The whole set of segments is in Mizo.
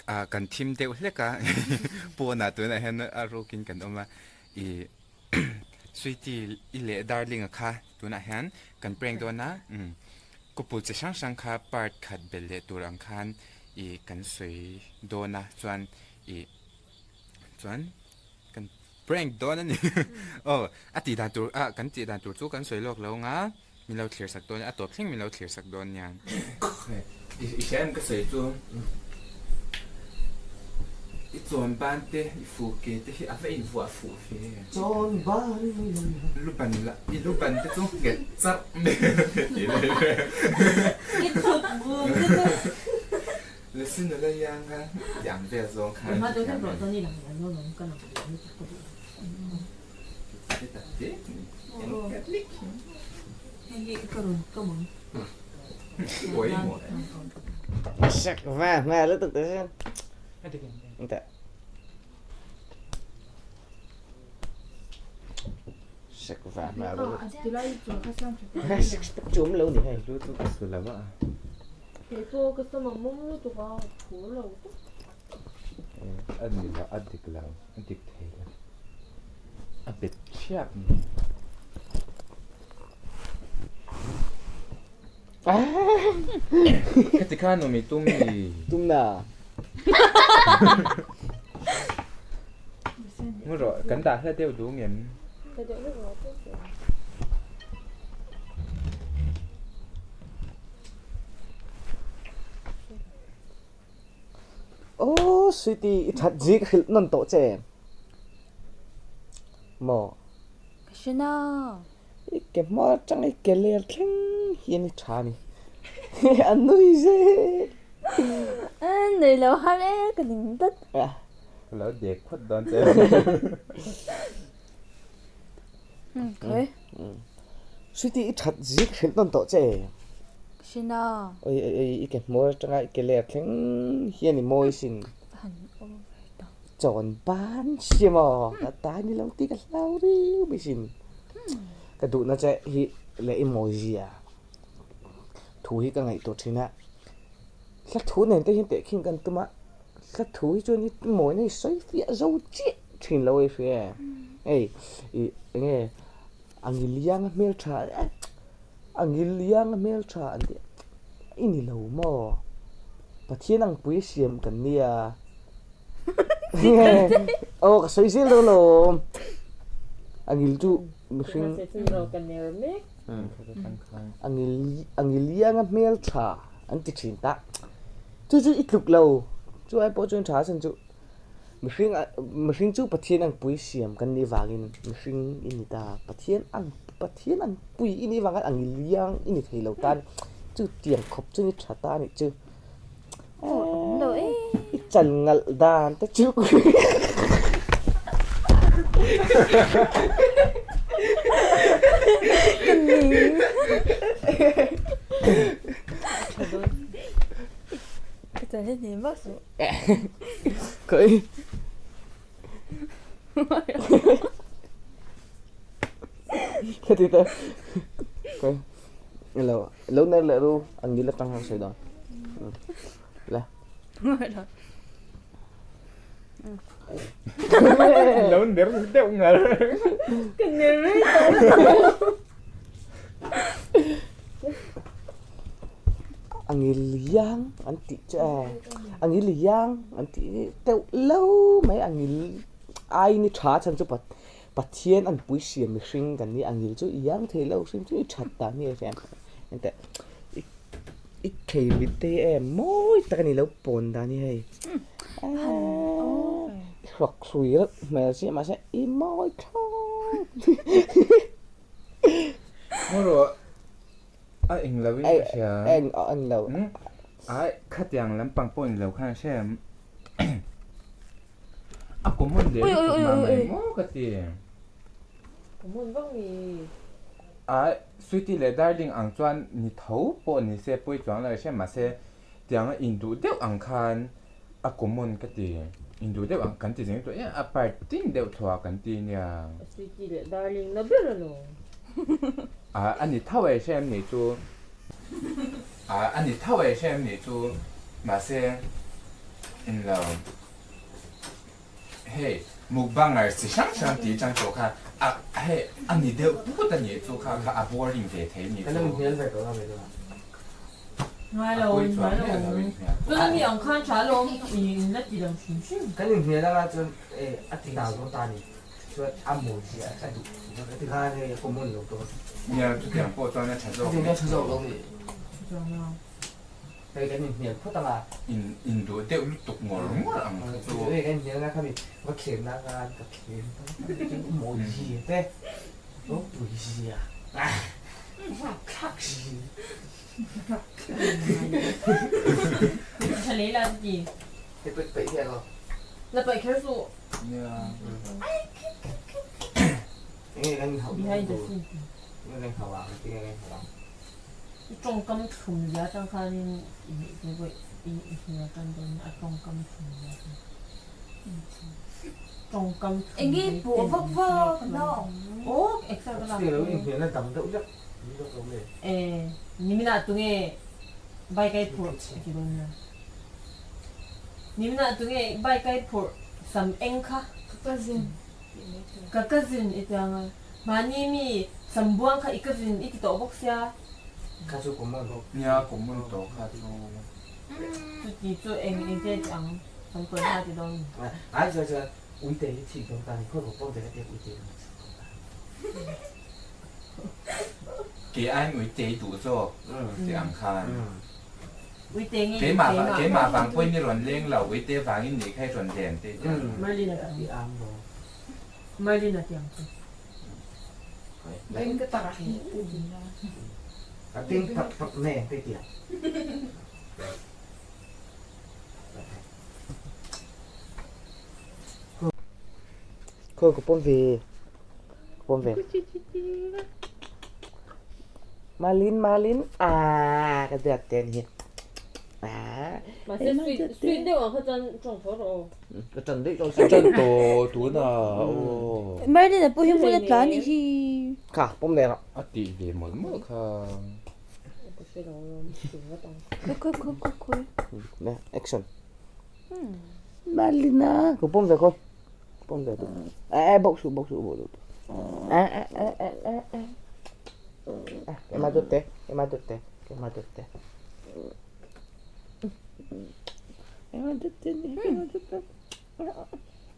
Kan thim deuh hlek a, pawnah tunah hian a rukin kan awm a, ih Sweety i leh Darling-a kha tunah hian kan prank dawn a, couple chi hrang hrang kha part khat belh leh tur ang khan ih kan sawi dawn a, chuan ih chuan kan prank dawn a ni. Aw a tih dan tur ah kan tih dan tur chu kan sawi lawk lo ang a. Min lo thlir sak dawn a tawp thleng min lo thlir sak dawn nia. I hria em ka sawi chu i chawn ban te i fu ke te hi a va invuah fuh ve. Chawn ban lu ban la i lu ban te chu nghet charh mai tih lai vel. I thut bum te chu. Lasi nula ianga tih ang vel zawng khan i thiam em. Sắc va ma lutuk te sin. Ente. Sắc va ma lutuk. Six pack chum lo ni hei. Lutuk a su lo a. Kei pawh ka sam a mawm lutuk a, phur lo tak. A ni lo, a dik lo, a dik thei lo. A bet thiap ni. Heti khan awm i tum ni. Tum na. Ngu rawh, kan dah hla deuh duh ngem? Aw Sweety i that zik hrilh nawn tawh che em? Maw? Ka hre na. I ke hma atang i ke ler thleng hian i tha ni. A nui zel. Nui lo har e ka ning tlat. Ka lo dek phawt dawn che. Khawi. Sweety i that zik hrilh nawn tawh che em? Ka hre na. Oi oi oi i ke hmawr atanga i ke ler thleng hian i mawi sin. Han over ta. Chawn ban si maw ka ta ni lo tih ka hlau riu mai sin. Ka duhna che hi leh i mawi zia thu hi ka ngaihtuah thin a. Hla thu nen te hian tehkhin kan tum a, hla thu hi chuan i mawina hi sawi fiah zo chiah thin lo a i hria em? Hei ih eng nge a ngiliang a hmeltha a ngiliang a hmeltha an tih i ni lo maw? Pathian ang pui siam kan nia aw ka sawi zel dawn lo a ngil chu mihring a ngil a ngiliang a hmeltha an ti thin ta chu chu i tluk lo chu ai pawh chuan tha a chan chu. Mihring mihring chu Pathian ang pui siam kan nih vangin mihring i ni ta. Pathian ang Pathian ang pui i nih vangin ang liang i ni thei lo tan chu tiang khawp chu ni tha ta a nih chu. I chan ngalh dan te chu Ka ning. Ka chan hi hnim vak suh. Khawi. Ka ti ta. Khawi. Lo lo ner leh ru ang ngil atang han sawi dawn. La. Lo ner deuh ngar. Ka ner rei tawh. A ngil iang an tih chu e a ngil iang an tih hi deuh lo mai a ngil aiin i tha chhan chu Pathian an pui siam mihring kan nia a ngil chu iang thei lo hrim chu i that dan hi a hria engteh i thei mit te hi em mawi tak a ni lo pawn dan hi hei i hrawk hrui reuh hmel si mahse i mawi thlawt. Maw rawh a eng lo in ka hria. Eng a eng lo. Ai khatiang lampang pawh ni lo khan a hria em. A common leh lutuk mah mai maw ka ti. Common vak mi. Ai Sweety leh Darling ang chuan ni tho pawh ni se pawi chuang lo a hria mahse tiang a induh deuh ang khan A common ka ti. Induh deuh ang kan ti zing tawh em a part tin deuh thuah kan ti nia. Sweety leh darling na ber alawm. A a ni tho e hre em nih chu. A a ni tho e hre em nih chu mahse. In lo. Hei mukbanger chi hrang hrang tih atang tawh kha a hei a ni deuh put a nih chu kha kha a boring ve thei a nih chu. Ngai lo, ngai lo. Tuna mi ang khan tha alawm i in la ti lo hrim hrim. Kan inhmel anga chuan a ti tau dawn ta a ni. Chuan a mawi zia a duh ti khan hei a common lo tawp a. Nia chutiang pawh chuan a tha zawk. Chutiang chuan a tha zawk lo ni. Hei kan inhmel phawt anga. In induh deuh lutuk ngawr ngawr ang kha chu. Hei kan inhmel anga khami va thlemna khan ka thlem ta a mawi zia te ropui zia rapthlak zia. Tha lei la ti. Hei paih paih hian aw. La paih kher suh. Nia. Enge kan inhauh Behind the scene. Enge kan inhauh ang enge kan inhauh ang. I tawngkam thlum zia atang khanin i i hmel tan dawn a tawngkam thlum zia atang tawngkam thlum Enge pawh vak vak na awm. Aw exer ka lak. Chutiang lo inhmelna dang deuh hlek ni deuh lo nge. E niminah tunge bike ai phurh a ti dawn nia. Niminah tunge bike ai phurh sam eng kha. Ka cousin tih mai thei. Ka cousin i tiang a. Mahni mi sambuang kha i cousin i ti tawh bawk sia. Kha chu common bawk. Nia common tawh kha chu. Chuti chu eng eng te ti ang kan kawi hma ti dawn. Ai chuan chuan uite hi thik dawn ta ni khawi bawk pawh te ka tiak uite hi thik dawn ta. Kei aiin uite i duh zawk ti ang khan. Uite nge Keimah keimah vang pawhin i rawn leng lo uite vangin nih kha i rawn len te ti ang. Merlin a ti ang. Merlin a ti ang chu. Beng ka tak hi te ti na. A beng tak tak ne te ti ang. Khawi ka pawm ve ka pawm ve. Malin malin ah ka biak te ni hi. Ah. Mahse sweet sweet deuh ang kha chuan tawng tho rawh aw. Ka ṭan daih tawh Ka ṭan tawh tunah aw. Merlin a pawh hi hmun a tlan nih hi. Kha pawm leh rawh. A tih ve mawlh mawlh kha. Ka hre lo alawm tih vat ang. Khawi khawi khawi khawi khawi. Le action. Merlin a ka pawm ve khawi. Ka pawm ve duh. Eh eh bawk suh bawk suh bawk suh. Eh eh eh eh eh eh. Keimah dawt te keimah dawt te keimah dawt te.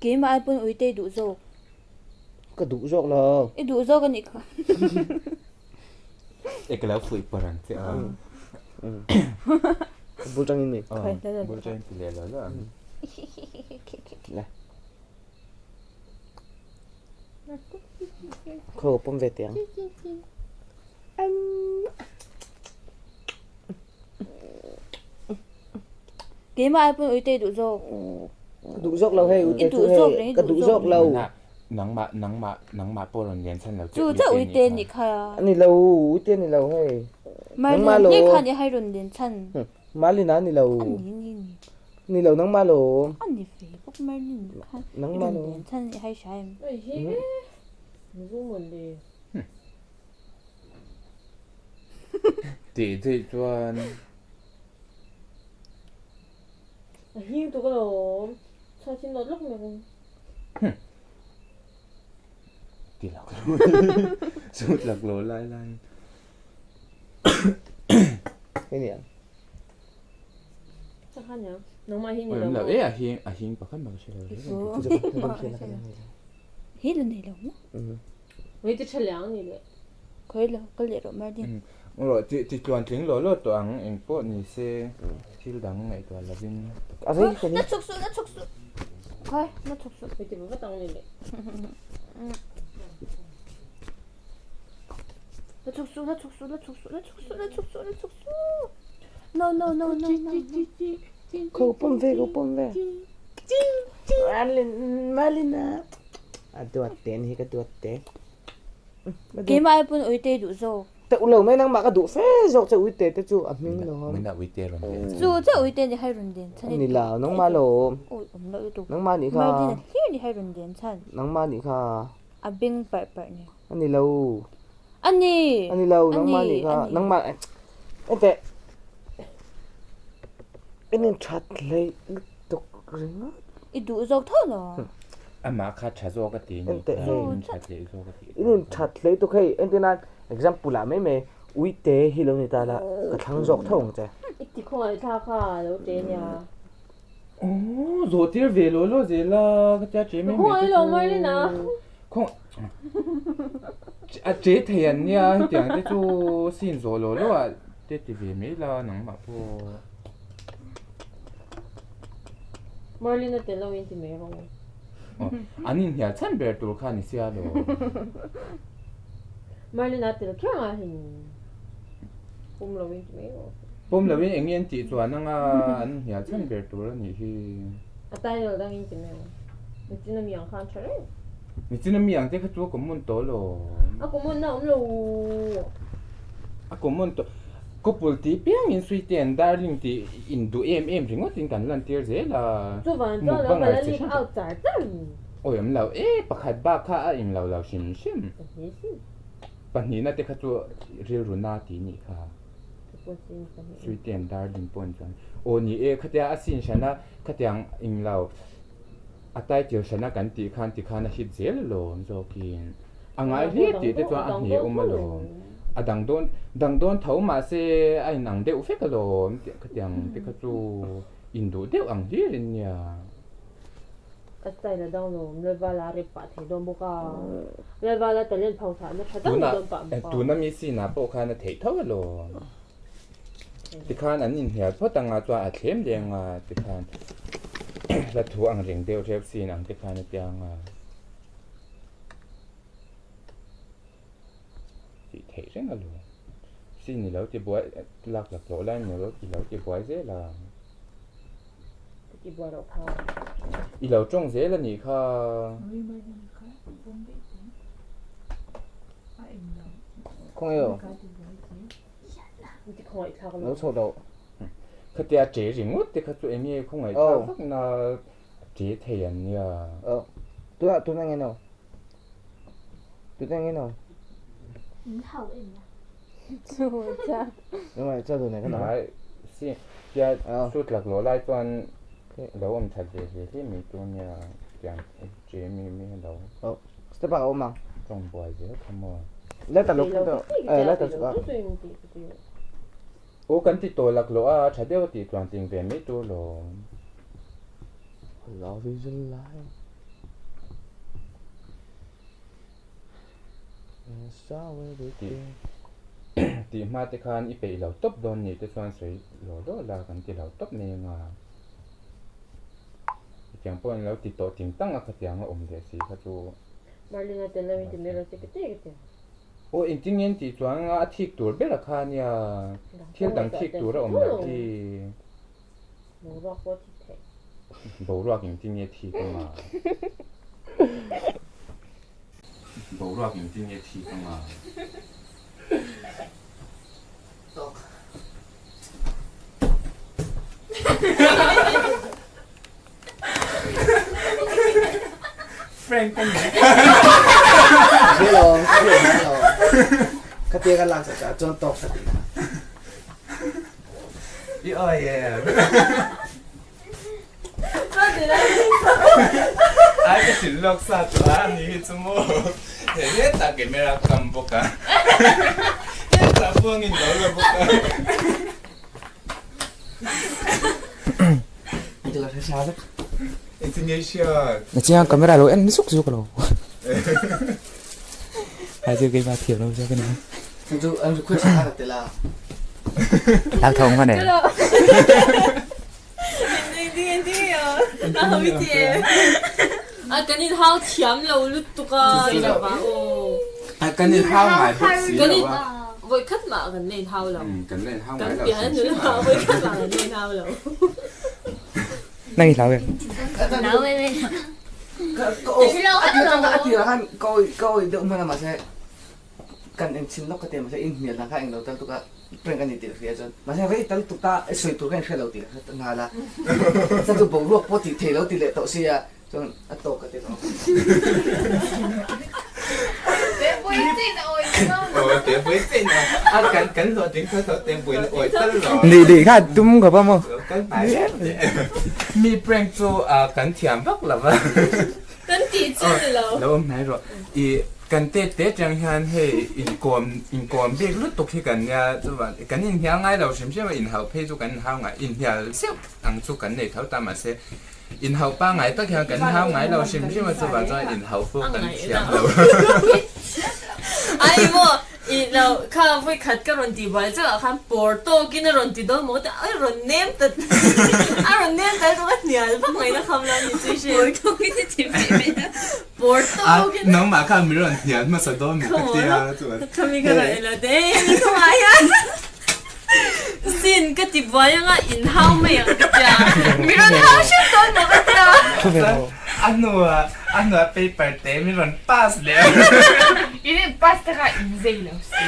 Keimah ai pawn uite i duh zawk. Ka duh zawk lo. I duh zawk a nih kha. E ka lo fuih par ang che a. Bul tangin mi. Bul tangin ti leh lo lo ang. Le. Khaw pawm ve teh ang. Keimah ai pawn uite i duh zawk. Ka duh zawk lo hei uite chu hei ka duh zawk lo. Nangmah nangmah nangmah pawh rawn lian chhan lo che Chu chauh uite nih kha. Ani lo uite ni lo hei. Nangmah lo. Ni khan i hai rawn lian chhan. Malina ni lo. Ani ni ni. Ni lo nangmah lo. Ani ve bawk Merlin khan. Nangmah lo. Rawn lian chhan i hai hria em. Oi hi. Mizo mawle. Tih theih chuan. A hing tuk alawm. Chhuat hi nawt lawk mai ang. Ti lak lo. Sut lak lo lai lai. Hei ni ang. Chakhan ya. Nangmah hi ni lo. Lo e a hing a hing pakhat mah ka hre lo. Hi la nei lo maw? Wei ti tha liang ni le. Khawi lo ka leh rawh Martin. Rawh ti ti tluan tling lo lo tawh ang eng pawh ni se thil dang ngaihtuah lovin. A rei ka ni. Na chhuk suh na chhuk suh. Khawi na chhuk suh. Wei ti va vat ang ni le. Na chhuk suh na chhuk suh na chhuk suh na chhuk suh na chhuk suh na chhuk suh. No no no no no. Khaw pawm ve khaw pawm ve. Malin Malina. A duat te ni ka duat te. Keimah ai pawn uite i duh zawk. Te u lo mai nangmah ka duh fe zawk che uite te chu a hming lo. Mina uite rawn den chhan. Chu che uite ni hai rawn den chhan. Ni la nangmah lo. Ui awm loh lutuk. Nangmah nih kha. Martin a hlir ni hai rawn den chhan. Nangmah nih kha. A beng parh parh ni. A ni lo. A ni. A ni lo nangmah nih kha. Nangmah ente. En in that hlei lutuk. ringawt. I duh zawk tho lo. Amah kha tha zawk a ti ni. Enteh hei. In that hlei zawk a ti. In in that hlei tuk hei entir nan example ah mai mai uite hi lo ni ta la ka thlang zawk tho ang che. I ti khawngaih thla kha lo che nia. Aww zawh tir ve law law zel a ka tia che mai mai te chu khaw a che thei an nia hetiang te chu scene zawh law law ah te ti ve mai la nangmah pawh. Merlin a tel lo in ti mai rawh. An inhnial chhan ber tur kha ni sia lo. Merlin a tel kher ang a hei pawm lo in ti mai rawh. Pawm lo in eng nge an tih chuan anga an inhnial chhan ber tur a nih hi. A title dang in ti mai rawh. Nichin ami ang khan tha reng. Nichin ami ang te kha chu a common tawh lo. A common na awm lo. A common tawh. Couple tih piang in Sweetie and Darling tih in duh em em ringawt in kan lan tir zel a. Chuvan chuan lo kal a leak out char char ni. Awi awm lo e, pakhat bak kha a eng lo lo hrim hrim. Pahnihna te kha chu rilru na tih nih kha. Sweetie and Darling pawh an chuan aw ni e khatia a scene hran a khatiang eng lo a title hran a kan tih khan tikhan a hit zel alawm zawkin a ngai hle tih te chuan a hne awm alawm a dang dawn dang dawn tho mahse a inang deuh vek alawm tih khatiang te kha chu induh deuh ang hlir in nia. A style a dang lo Lalvala a rep pah thei dawn bawk a Lalvala talent pho chhahna tha deuh dawn pah bawk a. Tuna mi scene ah pawh khan a theih tho alawm. Tikhan an inhnial phawt anga chuan a thlem leng a tikhan hla thu ang reng deuh reuh sin ang tikhan a tia anga tih theih reng a lo sin i lo ti buai lak lak loh lai ni lo i lo ti buai zel a ti buai loh kha i lo tawng zel a nih kha. Khawnge aw. Lo chho loh. Khatia che ringawt te kha chu eng nge khawngaihthlak vak na che thei an nia. Aw. Tunah tuna nge no? Tuna nge no? Min hau em la. Chu cha. Ngai cha du nei ka na. Ngai si tia shoot lak loh lai chuan lo awm that ve hle hle mai tur nia tiang che mi mi lo. Aw. Step ah a awm ang. Tawng buai zel kha maw. Let a lo to eh let a chu a. Aw kan ti tawh lak loh a tha deuh a tih tluan tling ve mai tur lo. Love is a lie. Tih hma te khan i peih lo tawp dawn ni te chuan sawi law law la kan ti lo tawp mai anga. Hetiang pawh an lo ti tawh ting tang a khatiang a awm leh si kha chu. Marlina tel lo in ti mai rawh se ka ti ka ti. Aw engtin nge an tih chuan anga a thik tur ber a kha nia thil dang thik tur a awm loh hi. Boruak pawh a thik theih. Boruak engtin nge thik anga. Boruak engtin nge thik anga. Tawk. Frank ka ni. Hello, hello. Khatia ka lak sak ah chuan tawk ka ti. I oi em. Ai ka hrilh lawk sa chu a ni hi chu maw. He hetah camera kam bawk a. Hetah buangin lo la bawk a. Chiang camera lo en zuk zuk lo. Ai chu keimah thiam lo zawk a ni. Chu an request a tel a. Lak thawng hman e. A kan in hau thiam lo lutuk a. Kan in hau ngai bawk si lo a. Vawi khat mah kan la in hau lo. Kan la in hau ngai lo. Kan pian nula vawi khat mah kan la in hau lo. Nang i hlau em? Hlau em em. Ka tir ah khan ka awih ka awih deuh hman a mahse kan en chhin lawk ka ti a mahse in hnial dan kha englo tal tuk a prank a ni tih ka hria chuan mahse rei tal tuk ta sawi tur ka in hre lo tih ka hre ta nghal a chuan chu boruak pawh tih thei lo ti leh tawh sia chuan a tawk ka ti tawh. Nih nih kha tum khawp a maw? Mi prank chu kan thiam vak lo va. Kan tih chu ni lo. Lo awm hnai rawh. I kan tet te atang hian hei inkawm inkawm bik lutuk hi kan nia chuvan kan inhnial ngai lo hrim hrim a inhauh phei chu kan inhau ngai inhnial zeuh ang chu kan nei tho ta mahse Inhauh pangngai tak hian kan hau ngai lo hrim hrim a chuvang chuan inhauh pawh kan thiam lo. Ai maw i lo kha vawi khat ka rawn tih buai chauh ah khan pawr tawkin a rawn ti dawn maw a rawn nem ta a rawn nem ta chu ka hnial vak mai na kham lo a ni chu i hria. Pawr tawkin i ti ve mai a. Pawr tawkin. A nangmah khan min rawn hnial hmasa dawn maw ka tia chuan. Khami ka rawn ilo te hemi khawngah hian. Sin ka ti buai anga in hau mai ang ka tia. Mi rawn hau hrep dawn maw ka tia. A hnuah a hnuah paper te min rawn pass leh a. In in pass te kha in zei lo si.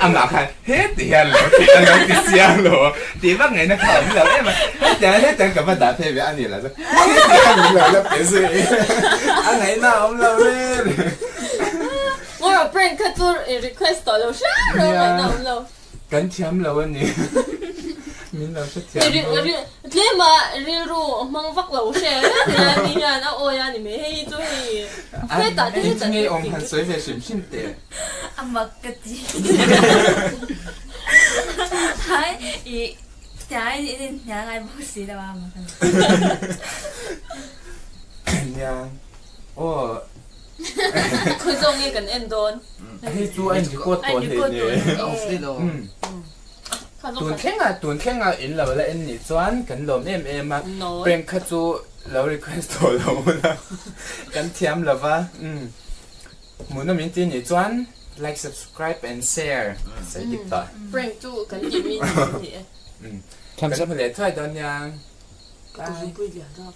Amah khan heti hian lo ti a lo ti siang lo a tih vak ngaihna kha awm lo em a. Hetiang hetiang ka va dah phei ve a ni lo chuan heti hian min lo la pe zui a ngaihna a awm lo reng. Ngawrh prank kha chu i request tawh lo hram reng ngaihna awm lo. Kan thiam lo a ni. Min lo hre thiam lo. Tlema rilru hmang vak lo hre reng ila mi hian a awi a ni mai hei hi chu hei hetah te hetah te. Engtinge awm han sawi ve hrim hrim teh. A mak ka ti. Hai i tiang in in hnial ngai bawk si lo a mak a ni. Nia aw. Khawi zawng nge kan en dawn? Hei chu a in record tawh hle hle. Tun thlenga tun thlenga in lo la en nih chuan kan lawm em em a. Prank kha chu lo request tawh lo ula kan thiam lo va. Hmuhnawm in ti nih chuan like subscribe and share sawi dik tawh. Prank chu kan tih mi ni e. Kan hmu leh thuai dawn nia. Ka zupui lian rap.